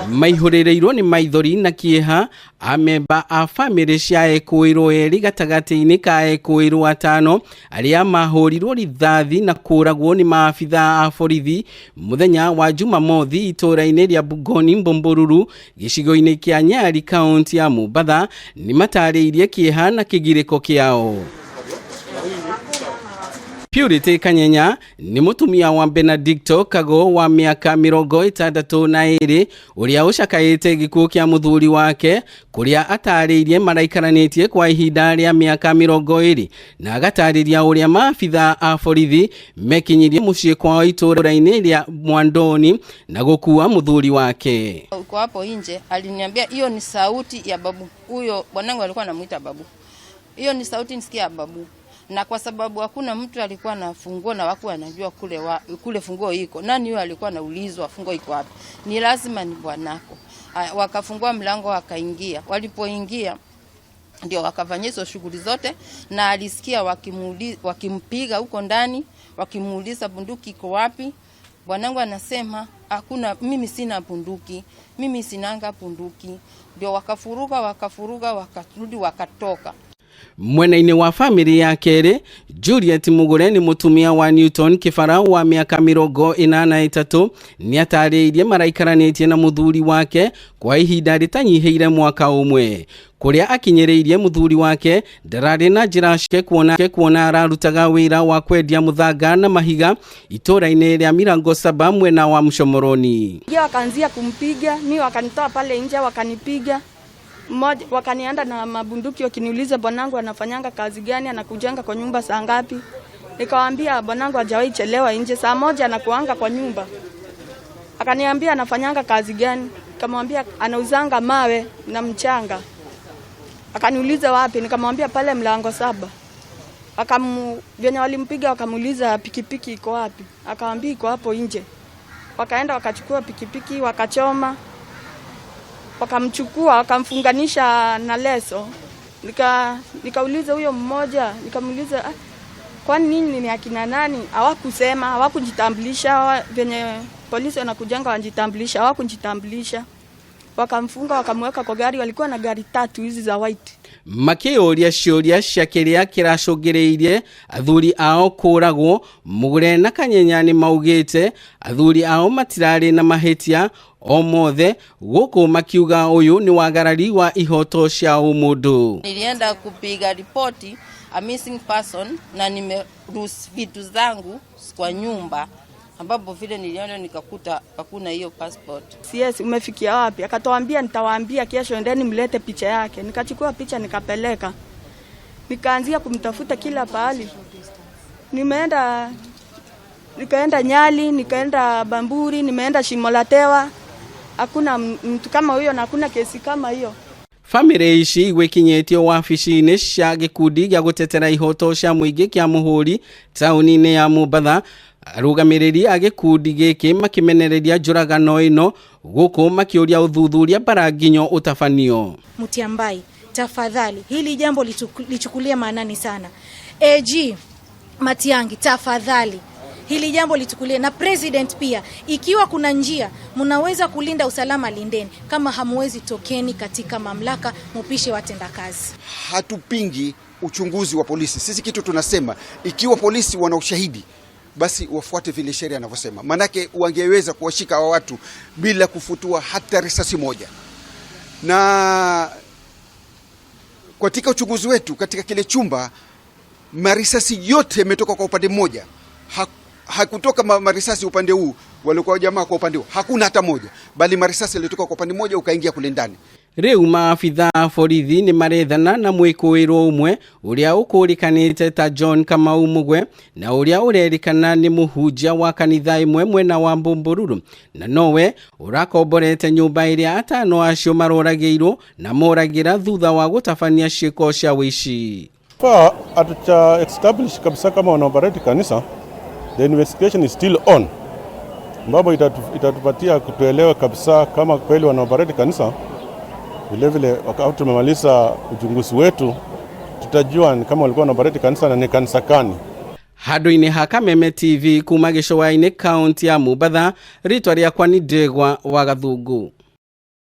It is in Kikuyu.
Maihũrĩrĩirwo nĩ maithori na kĩeha amemba a bamĩrĩ cia ekũĩrwo erĩ gatagatĩ-inĩ ka ekũĩrwo atano arĩa mahũrirwo rithathi na kũragwo nĩ maabitha a borithi mũthenya wa Jumamothi itũũra-inĩ rĩa Bugoni Mbũmbũruru gĩcigo-inĩ kĩa Nyali kaunti ya Mombatha nĩ matarĩirie kĩeha na kĩgirĩko kĩao. Purity Kanyenya nĩ mũtumia wa Benedicto Kago wa mĩaka 62 ũrĩa ũcakaĩte gĩkuũ kĩa mũthuri wake kũrĩa atarĩirie maraikaranĩtie kwa ihinda rĩa mĩaka 20 na agatarĩria ũrĩa maabitha a borithi mekinyirie mũciĩ kwao itũũra-inĩ rĩa Mwandoni na gũkua mũthuri wake. Uko hapo nje aliniambia hiyo ni sauti ya babu. Huyo bwanangu alikuwa anamuita babu. Hiyo ni sauti nisikia ya babu. Na kwa sababu hakuna mtu alikuwa na funguo na waku anajua kule funguo iko. Nani huyo alikuwa anaulizwa funguo iko wapi? Ni lazima ni bwanako. Wakafungua mlango wakaingia. Walipoingia ndio wakafanya hizo shughuli zote, na alisikia wakimpiga huko ndani, wakimuuliza bunduki iko wapi. Bwanangu anasema hakuna, mimi sina bunduki, mimi sinanga bunduki. Ndio wakafuruga wakarudi wakatoka. Mwena-inĩ wa bamĩrĩ ya kerĩ, Juliet Mugure nĩ mũtumia wa Newton Kĩbara wa mĩaka 83 nĩatarĩirie maraikaranĩtie na mũthuri wake kwa ihinda rĩtanyihĩire mwaka ũmwe kũrĩa akinyĩrĩirie mũthuri wake ndararĩ na njĩra ciake kuona ararutaga wĩra wa kwendia mũthanga na mahiga itũũra-inĩ rĩa Mirango Saba mwena wa Mshomoroni. Wakaanzia kumpiga, mi wakanitoa pale nje wakanipiga. Mmoja wakanianda na mabunduki wakiniuliza bwanangu anafanyanga kazi gani, anakujanga kwa nyumba saa ngapi. Nikawaambia bwanangu hajawahi chelewa nje, saa 1 anakuanga kwa nyumba. Akaniambia anafanyanga kazi gani, nikamwambia anauzanga mawe na mchanga. Akaniuliza wapi, nikamwambia pale mlango 7. Venye walimpiga wakamuuliza pikipiki iko wapi, akamwambia iko hapo nje. Wakaenda wakachukua pikipiki wakachoma, wakamchukua wakamfunganisha na leso. Nikauliza huyo mmoja, nikamuuliza kwani nini ni akina nani? Hawakusema, hawakujitambulisha. Venye polisi wanakujanga wanajitambulisha, hawakujitambulisha. Wakamfunga wakamweka kwa gari, walikuwa na gari 3 hizi za white. Makĩũria ciũria cia kĩrĩa kĩracũngĩrĩirie athuri ao kũragwo, Mugure na Kanyenya nĩ maugĩte athuri ao matirarĩ na mahĩtia o mothe, gũkũ makiuga ũyũ nĩ wagarari wa ihoto cia ũmũndũ. Nilienda kupiga ripoti a missing person na nimerus vitu zangu kwa nyumba, ambapo vile niliona nikakuta hakuna hiyo passport. CS umefikia wapi? Akatuambia nitawaambia kesho, endeni mlete picha yake. Nikachukua picha nikapeleka. Nikaanzia kumtafuta kila pahali. Nikaenda Nyali, nikaenda Bamburi, nimeenda Shimolatewa. Hakuna mtu kama huyo na hakuna kesi kama hiyo. Famĩlĩ ici gwĩkinyĩtio wabici-inĩ cia gĩkundi gĩa gũtetera ihoto cia mũingĩ kĩa Mũhũri taũni-inĩ ya Mombatha. Arũgamĩrĩri a gĩkundi gĩkĩ makĩmenereria njũragano ĩno gũkũ makĩũria ũthuthuria Mbaranginyo ũtabanio. Mutyambai, tafadhali hili jambo lichukulie maanani sana. AG Matiang'i, tafadhali hili jambo lichukulie, na president pia, ikiwa kuna njia mnaweza kulinda usalama lindeni, kama hamwezi tokeni katika mamlaka mupishe watendakazi. Hatupingi uchunguzi wa polisi. Sisi kitu tunasema ikiwa polisi wana ushahidi basi wafuate vile sheria inavyosema. Manake wangeweza kuwashika hawa watu bila kufutua hata risasi moja. Na katika uchunguzi wetu katika kile chumba marisasi yote yametoka kwa upande mmoja. Hakutoka marisasi upande huu, walikuwa jamaa kwa upande huu, hakuna hata moja, bali marisasi yalitoka kwa upande mmoja ukaingia kule ndani. Rĩu maabitha a borithi nĩ marethana na mwĩkũĩrwo ũmwe ũrĩa ũkũrĩkanĩte ta John Kamau Mugwe na ũrĩa ũrerĩkana nĩ mũhunjia wa kanitha ĩmwe mwena wa Mbũmbũruru, na nowe ũrakomborete nyũmba ĩrĩa atano acio maroragĩirwo na moragĩra thutha wa gũtabania ciĩko cia ũici. Far hatuja establish kabisa kama wanaoperate kanisa. The investigation is still on, ambapo itatupatia kutuelewa kabisa kama kweli wanaoperate kanisa. Vile vile wakati tumemaliza uchunguzi wetu tutajua ni kama walikuwa wanaoperate kanisa na ni kanisa gani. Handũ-inĩ ha Kameme TV kuma gĩcũa-inĩ kaunti ya Mombatha, rĩtwa rĩakwa nĩ Ndegwa wa Gathungu.